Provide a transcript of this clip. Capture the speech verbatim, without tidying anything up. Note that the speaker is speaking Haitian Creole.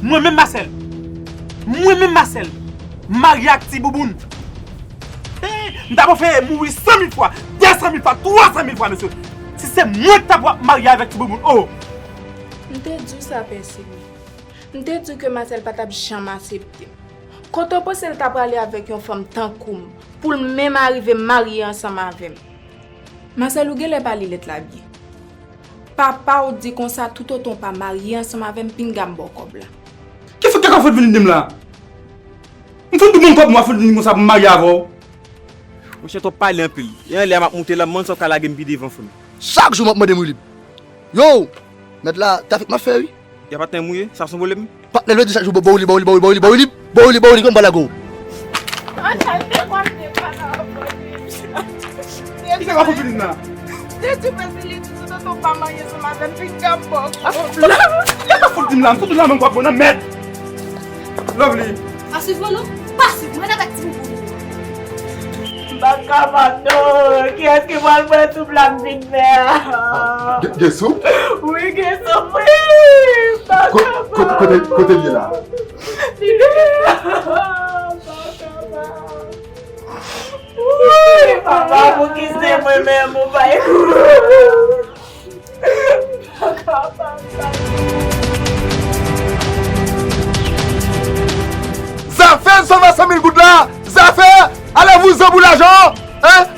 Mwen menm Masèl. Mwen menm Masèl. Marye ak Ti Bouboun. Hey, m ta prefere mouri san mil fwa, de san mil fwa, twa san mil fwa, mesye. Si se mwen ki ta pral marye avèk Ti Bouboun, oh! M te di w sa, Pèsimi. M te di w ke Masèl pa t ap janm aksepte m. Kote w panse l ta prale avèk yon fanm tankou m, pou l menm arive marye ansanm avè m? Masèl, ou genlè pa li lèt la byen. Papa w di konsa toutotan w pa marye ansanm avè m, pinga m ba w kòb la. Ki fout kaka w fout vin di m la? M fout di w ban m kòb mwen, w ap fout vin di m konsa pou m marye avè w? Monchè, twòp pale anpil. E anlè a m ap moute la, m bann sa w ka lage m pi devan, frè m. Chak jou m ap mande m Wilib. Yo! Mèt la, trafik m ap fè wi. Ya patnè m ou ye? Sa se yon pwoblèm? Patnè l di chak jou ba w Wilib, ba w Wilib, ba w Wilib, ba w Wilib, ba w Wilib, ba w Wilib, konn pa lage w. Ki sa w ap fout vin la? Depi Pèsimi di toutotan w pa marye ansanm avè m, pinga m ba w kòb. Ki sa w ap fout di m la? M fout di m la, men m kwap nan mèd. Lovely. Pa swiv mwen non. Pa swiv mwen avèk Ti Bouboun. M pa kapab non. Kiyès ki pral pran soup la m fin fè a? Gen, gen soup? Wi, gen soup, wi. M pa Ko- ko- Kote, kote l ye la? Li deyò. M pa kapab. Wi, papa, pou ki se mwen menm ou bay kou? M pa kapab. Zafè sove san mil goud la! Zafè! Alèvouzan pou lajan! Hein?